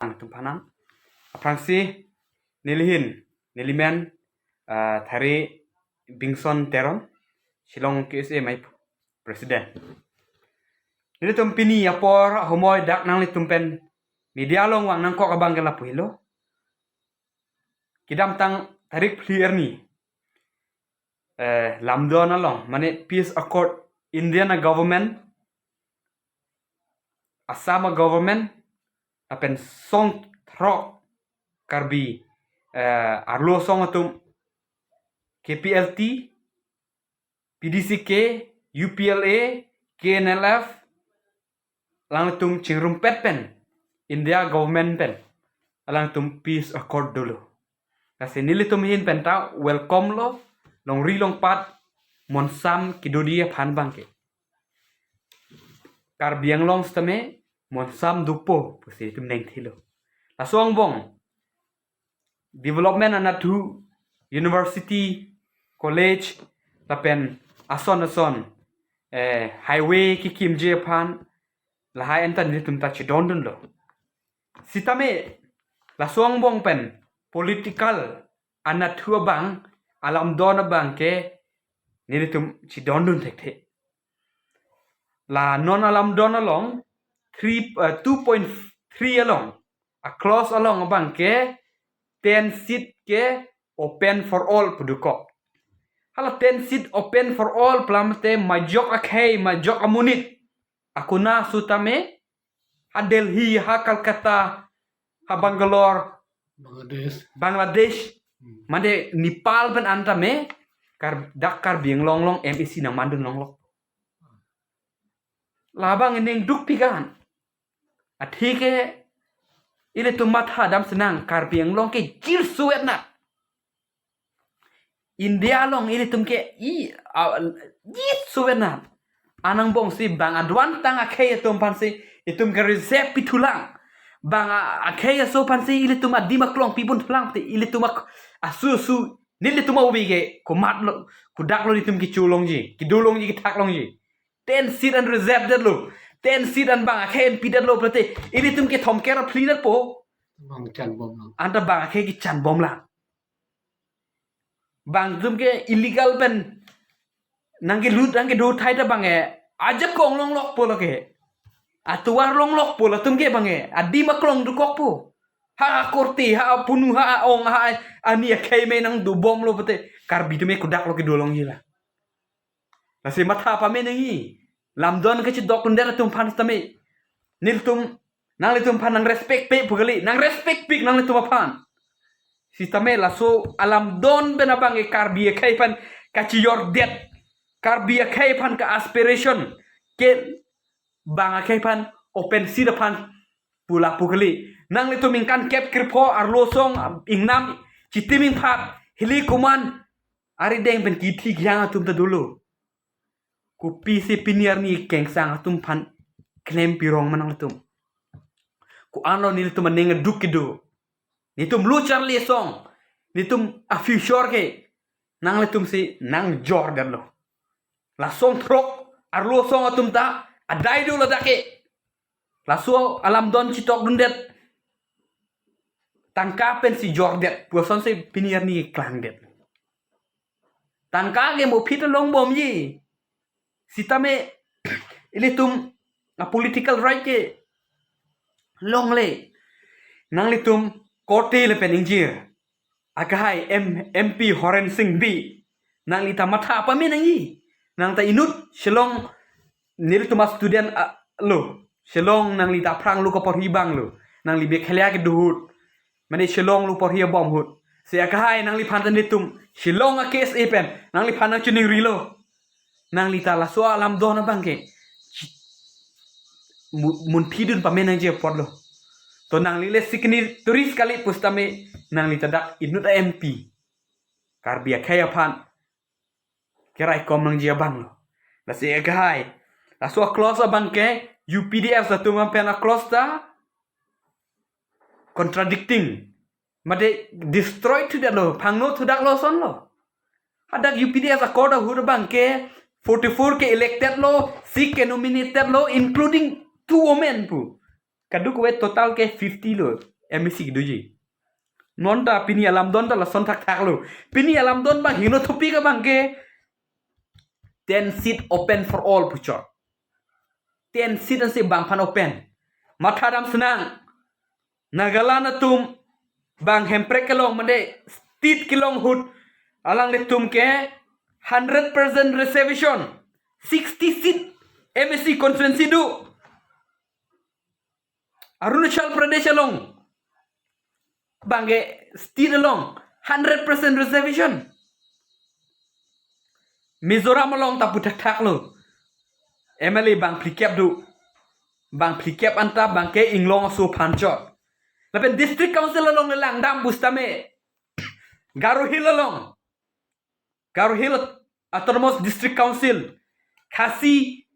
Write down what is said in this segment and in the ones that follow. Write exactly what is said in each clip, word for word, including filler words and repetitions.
atum aphan. Aphrangsi neli ahin, neli men, ah, Thari Bingson Teron, Shillong K S A mai President. Nelitum pini apor ahomoi dak nanglitum pen media along vang nangkok abang ke lapu helo. Kedamtang tarik phli arni, eh, lamdon along, mane peace accord, Indian a government, Assam a government, lapen song throk Karbi, eh, arlo asong atum K P L T, P D C K, U P L A, K N L F, alangtum chingrumpet pen India government pen alangtum peace accord dolo. Lasi nelitum ahin pen ta welcome lo, longri longpat monsam kedodi aphan abang ke. Karbi Anglong sitame monsam dopo pusi itum nangthilo. Laso angbong development anatthu, university, college, lapen ason ason, eh, highway kekimji aphan, lahai anta nelitum ta chedondunlo. Sitame laso angbong pen political anatthu abang, alamdon abang ke nelitum chedondun thekthe. La non alamdon along three, eh, two point three along, a clause along abang ke ten seat ke open for all pu dokok. Hala ten seat open for all pu lamte majok akhei, majok amonit, akuna sitame ha Delhi, ha Calcutta, ha Bangalore, Bangladesh. Bangladesh, Hmm. mane Nepal pen anta me, Kar-, dak Karbi Anglong along M A C nangmandun longlok. Labang ining dukpik an. Athe ke ilitum matha damsi nang, Karbi Anglong ke jir suet na. India along ilitum ke i, a, jir suet na. Anang bong si bang aduan tang akhei atum aphan si itum ke reserve pithulang. Bang a, akhei aso aphan si ilitum adim aklong pipon thulang te ilitum ak-, asu asu nelitum avi ke komatlo, kodaklo nelitum kecho longji, kedo longji, kethak longji. Ten seat an reserve detlo. Ten seat an bang akhei an pidetlo pulote ilitum ke thomkep ra phli detpo. Bang chanbom lang. Anta bang akhei kechanbom lang. Bang atum ke illegal pen nangkelut nangkedo thai ta bang e ajakong longlokpo lake. Atovar longlokpo latum ke bang e. Adim aklong dokokpo. Ha akorte, ha apunu, ha aong, ha ani akhei me nangdobomlo pulote Karbi atum ke kodaklo kedo longji la. Lasi matha pame nangji. Lamdon kachidokdundet atum aphan sitame nelitum, nanglitum aphan nangrespect pe pu kali, nangrespect pik nanglitum aphan. Sitame laso alamdon pen abang ke Karbi akhei aphan kachijordet, Karbi akhei aphan ka-aspiration ke bang akhei aphan open seat aphan pu lapu kali. Nanglitum ningkan kep krepho arlo asong ingnam chitim ingphat hili komat arideng pen kithi kihang atum ta dolo. Kopisi pini arni kengsang atum aphan klem pirong ma nanglitum? Ko-anlo nelitum aning aduk kedo? Nelitum lo charli asong, nelitum a future ke nanglitum si nangjordetlo. La song throk arlo asong atum ta adai do ladak ke. Laso alamdon chitokdundet tangka pensi jordet pu asonsi pini arni klangdet. Tangka ke mo phit longbomji. Sitame ilitum a political right ke longle. Nanglitum korte le pen ingjir. Akahai M-, M P Horen Sing Bey. Nangli ta matha pame nangji. Nang ta inut Shillong, nelitum a student, ah, lo. Shillong nangli ta aphrang lo kaporhi abang lo. Nangli Meghalaya kedo ahut. Mane Shillong lo porhi abom ahut. Si akahai nangliphan ta nelitum Shillong a K S A pen nangliphan nangchiningrilo. Nangli ta laso alamdon abang ke chi-, mu-, munthidun pame nangji apotlo. To nangli le signatories kali pusitame nangli ta dak inut a M P. Karbi akhei aphan keraikom nangji abang lo. Lasi akahai. Laso a clause abang ke U P D F atum pen a clause ta contradicting. Mate destroy thudetlo, phangno thudaklo asonlo. Hadak U P D F accord ahut abang ke forty-four ke elected lo, six ke nominated lo, including two women pu. Kadokave total ke fifty lo M A C kedoji. Non ta pini alamdon ta lason thakthak lo. Pini alamdon bang hingno thupi ke bang ke ten seat open for all puchot. Ten seat ansi bang aphan open. Matha dam senang. Nagaland atum bang Hemprek kelong mande state kelong ahut alanglitum ke hundred percent reservation. Sixty seat M A C constituency do. Arunachal Pradesh along bang ke state along hundred percent reservation. Mizoram along ta pu thakthak lo. M L A bang phlikep do. Bang phlikep anta bang ke inglong aso aphan chot. Lapen district council along le langdam pusitame. Garo Hill along. Garo Hill Autonomous District Council. Khasi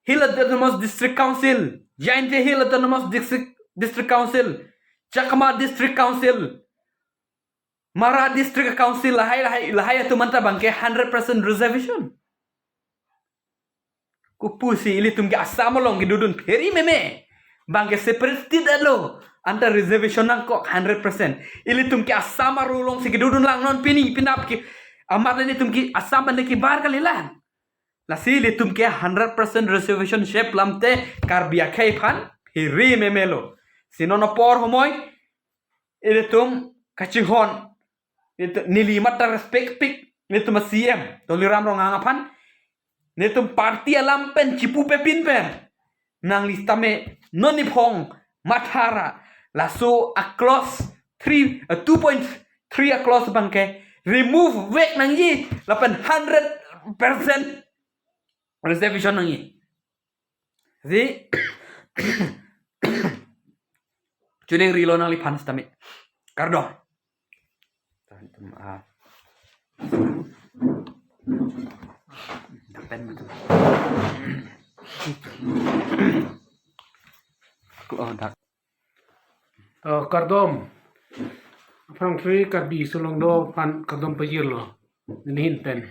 Hill Autonomous District Council. Jaintia Hill Autonomous District, District Council. Chakma District Council. Mara District Council lahai lahai lahai atum anta bang ke hundred percent reservation. Kopusi ilitum ke Assam along kedodun phere meme. Bang ke separate state lo. Anta reservation nangkok hundred percent. Ilitum ke Assam aru alongsi kedodun lang non pini penap ke amat ilitum ke Assam anta kebar kalilang. Lasi ilitum ke hundred percent reservation cheplamte Karbi akhei aphan phere meme lo. Si non apor homoi ilitum kachinghon. Ilitum neli mat ta respect pik. Ilitum C M Tuliram Ronghang aphan. Nelitum party alam pen chipupe pin pen. Nangli sitame non niphong mathara. Laso a clause three, uh, two point three a clause bang ke remove vek nangji lapen hundred percent reservation nangji. Si chuning rilo nangliphan sitame. Kardom. Tahan tem, ah. Dapen betul. Kalau dak. Uh, kardom. Aphrang three Karbi Anglong do aphan kardom pajirlo. Nelihin pen.